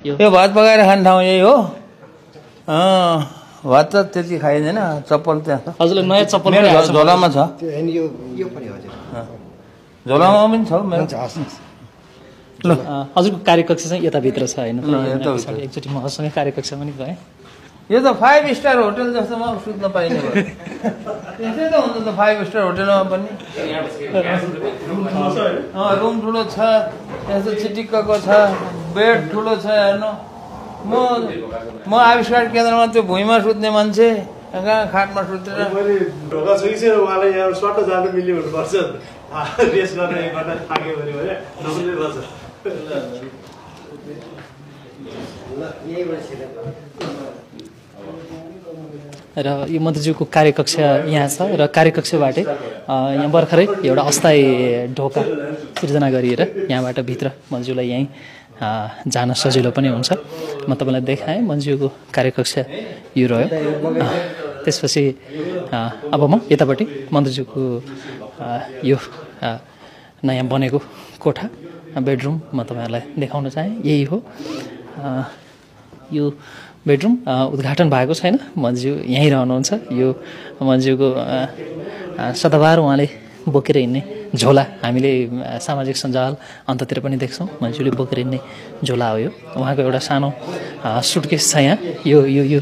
यो भात पकाएर खाने ठाउँ यही हो। भात त त्यति खाइँदैन, चप्पल त्यहाँ छ। हजुरलाई नयाँ चप्पल मेरो झोलामा छ, यो पनि हजुर झोलामा पनि छ मेरो। ल हजुरको कार्यकक्ष चाहिँ यताभित्र छ होइन? एकचोटि म हजुरसँगै कार्यकक्ष पनि गएँ। यो त 5 स्टार होटल जस्तोमा सुत्न पाइने भयो। त्यस्तै त हुन्छ त 5 स्टार होटलमा पनि। रुम ठुलो छ, यस्तो चिटिक्कको छ, बेड ठुलो छ। हेर्नु म आविष्कार केन्द्रमा त्यो भुइँमा सुत्ने मान्छे, कहाँ खाटमा सुतेर। ढोका छ कि छैन उहाँलाई यहाँ सट्ट जानु मिल्ने हुनुपर्छ। रेस्ट गरेर एक घन्टा थाक्यो भने नमिल्ने रहेछ। र यो मन्त्रीज्यूको कार्यकक्ष यहाँ छ र कार्यकक्षबाटै यहाँ भर्खरै एउटा अस्थायी ढोका सिर्जना गरिएर यहाँबाट भित्र मन्त्रीज्यूलाई यहीँ जान सजिलो पनि हुन्छ। म तपाईँलाई देखाएँ मन्त्रीज्यूको कार्यकक्ष यो रह्यो। त्यसपछि अब म यतापट्टि मन्त्रीज्यूको यो नयाँ बनेको कोठा बेडरुम म तपाईँहरूलाई देखाउन चाहेँ। यही हो यो बेडरुम। उद्घाटन भएको छैन, मन्त्रीज्यू यहीँ रहनुहुन्छ। यो मन्त्रीज्यूको सदाबहार उहाँले बोकेर हिँड्ने झोला हामीले सामाजिक सञ्जाल अन्ततिर पनि देख्छौँ। मन्त्रीज्यूले बोकेर हिँड्ने झोला हो यो। उहाँको एउटा सानो सुटकेस छ यहाँ। यो यो यो